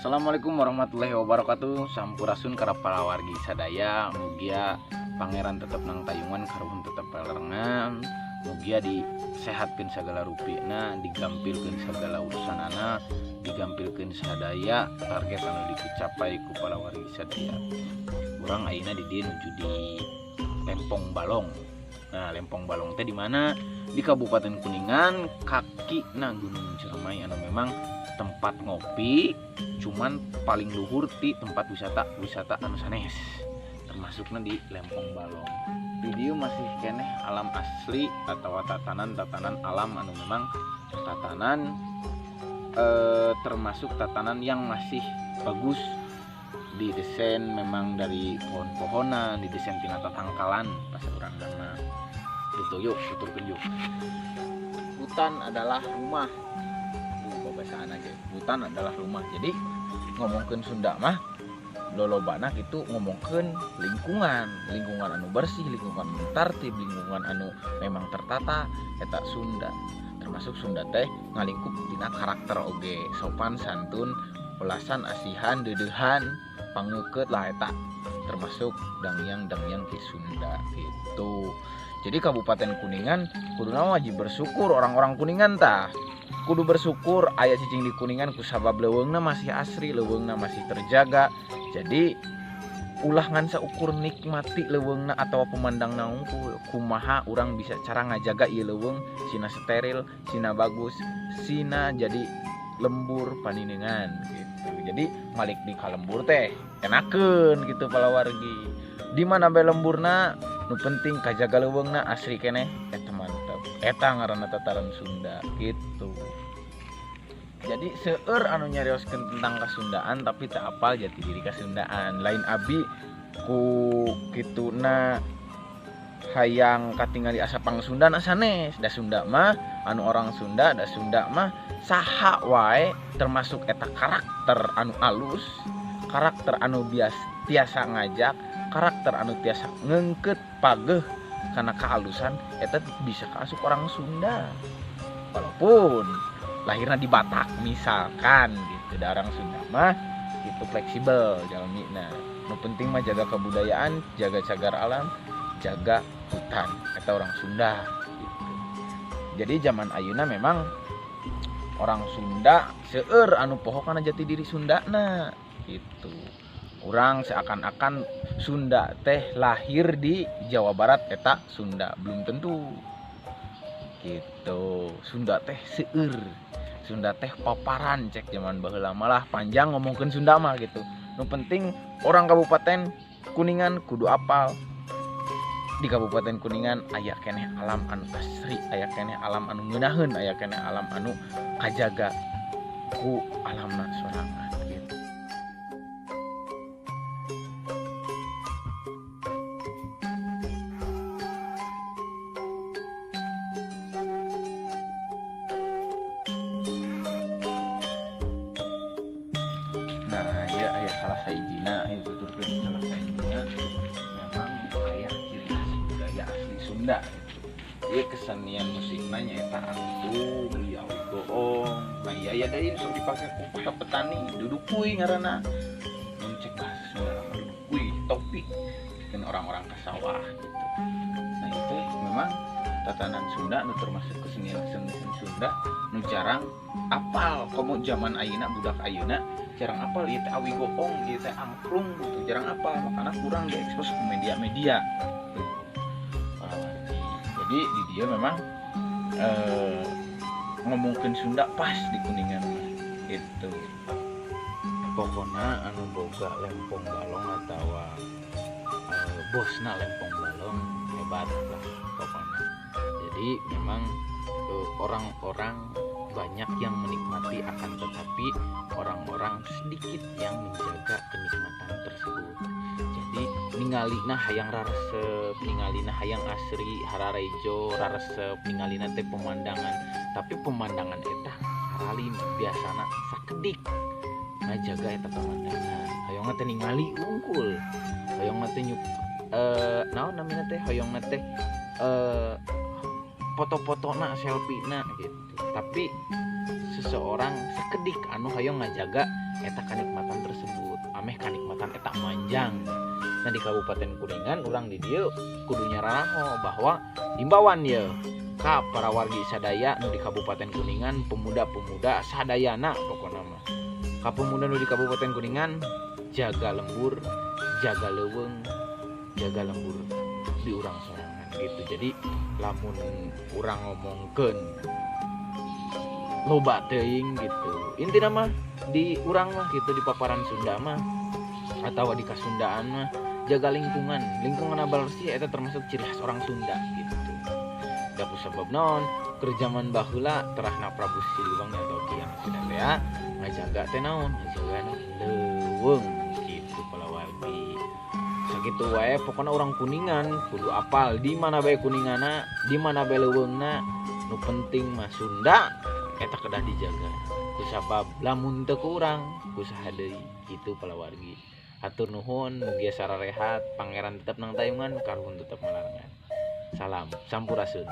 Assalamualaikum warahmatullahi wabarakatuh. Sampurasun ka para wargi sadaya. Mugia pangeran tetep nang tayungan, karuhun tetep palerengan. Mugia disehatkeun sagala rupina, digampilkeun segala urusanana, digampilkeun sadaya target anu dicapai ku para wargi sadaya. Urang ayeuna di dieu nuju di Lempong Balong. Nah, Lempong Balong teh di mana? Di Kabupaten Kuningan, kakina Gunung Ciremai anu memang tempat ngopi, cuman paling luhur di tempat wisata anu sanes, termasuknya di Lempong Balong. Di dieu masih keneh alam asli atau tatanan-tatanan alam anu memang tatanan termasuk tatanan yang masih bagus, didesain memang dari pohon-pohonan, didesain tina tatangkalan pas urang nama gitu. Yuk, tuturkeun yuk. Hutan adalah rumah. Bahasaan aja, hutan adalah rumah. Jadi ngomongkeun Sunda mah lolobana gitu, ngomongkeun lingkungan, lingkungan anu bersih, lingkungan anu tertib, lingkungan anu memang tertata eta Sunda. Termasuk Sunda teh ngalingkup dina karakter oge, sopan santun, welasan asihan, deudeuhan, pangeukeut lah eta termasuk dangyang-dangyang ki Sunda gitu. Jadi Kabupaten Kuningan kuduna wajib bersyukur, orang-orang Kuningan tah kudu bersyukur aya cicing di Kuningan kusabab leuweungna masih asri, leuweungna masih terjaga. Jadi ulah ngan saukur nikmati leuweungna atau pemandang unggul, kumaha urang bisa cara ngajaga ieu leuweung sina steril, sina bagus, sina jadi lembur paninengan gitu. Jadi malik di kalembur teh enakeun gitu palawargi. Di mana bae lemburna nu penting kajaga leuweungna asri keneh eta mantep. Eta ngaranna tataran Sunda gitu. Jadi seueur anu nyarioskeun tentang kasundaan tapi tak apal jati diri kasundaan. Lain abi ku kituna hayang katingali asa pangsundana sanes. Da Sunda mah anu orang Sunda, da Sunda mah saha wae termasuk eta karakter anu alus, karakter anu bias tiasa ngajak, karakter anu tiasa ngengket pageh karena kehalusan eta bisa kaasup orang Sunda. Walaupun lahirnya di Batak misalkan gitu, da orang Sunda mah itu fleksibel jalmina. Nu penting mah jaga kebudayaan, jaga cagar alam, jaga hutan, eta orang Sunda gitu. Jadi zaman ayeuna memang orang Sunda seueur anu poho kana jati diri Sundana gitu. Urang seakan-akan Sunda teh lahir di Jawa Barat eta Sunda, belum tentu gitu. Sunda teh seueur, Sunda teh paparan cek zaman baheula malah panjang ngomongkeun Sunda mah gitu. Nu penting orang Kabupaten Kuningan kudu apal Di Kabupaten Kuningan aya keneh alam anu asri, aya keneh alam anu ngeunaheun, aya keneh alam anu kajaga ku alamna sorangan gitu. Nah, ya aya salah sahijina, aya tuturkeun salah sahijina memang aya ciri khas budaya asli Sunda gitu. Ieu kesenian musikna nyaeta angklung, ieu awi goong. Nah, ieu aya deui nu sok dipake ku para petani, dudukui ngaranna. Mun cek bahasa Sunda mah dudukui, topi dan orang-orang ka sawah gitu. Nah, itu memang tatanan Sunda nu termasuk kesenian-kesenian Sunda nu jarang apal komo zaman ayeuna budak ayeuna jarang apal ieu teh awi goong, ieu teh angklung gitu, jarang apal makana kurang diekspos ke media-media gitu. Jadi di dia memang ngomongkeun Sunda pas di Kuningan mah gitu. Pokona anu boga lempong balong atawa bosna lempong balong hebat lah pokona. Jadi memang orang-orang banyak yang menikmati, akan tetapi orang-orang sedikit yang menjaga kenikmatan tersebut. Jadi ningalina hayang raresep, ningalina hayang asri, hararejo, raresep, ningalina teh pemandangan. Tapi pemandangan eta haralim biasana sakedik ngajaga eta pemandangan. Hoyongna teh ningali unggul. Hoyongna teh nyuk naon namina teh hoyongna teh foto-fotona, selfie-na gitu. Tapi seseorang sakedik anu hoyong ngajaga eta kanikmatan tersebut, ameh kanikmatan eta manjang. Nah di Kabupaten Kuningan urang di dieu kudu nyararaho bahwa himbauan ye ka para wargi sadaya nu di Kabupaten Kuningan, pemuda-pemuda sadayana pokona mah. Ka pemuda nu di Kabupaten Kuningan jaga lembur, jaga leuweung, jaga lembur di urang sorangan gitu. Jadi lamun urang ngomongkeun loba teuing gitu, intina mah di urang mah gitu, di paparan Sunda mah atau di Kasundaan mah jaga lingkungan, lingkungan bersih eta termasuk ciri khas orang Sunda gitu. Da kusabab naon keur zaman baheula terahna Prabu Siliwangi atau Ki Yang Sunda teh ngajaga teh naon, ngajaga leuweung gitu palawargi. Sakitu wae pokona urang Kuningan kudu apal di mana bae Kuningana, di mana bae leuweungna, nu penting mah Sunda eta kedah dijaga. Kusabab lamun teu kurang kusaha deui kitu palawargi. Hatur nuhun, mugia sararehat, pangeran tetep nang tayungan, karuhun tetep malarengan. Salam sampurasun.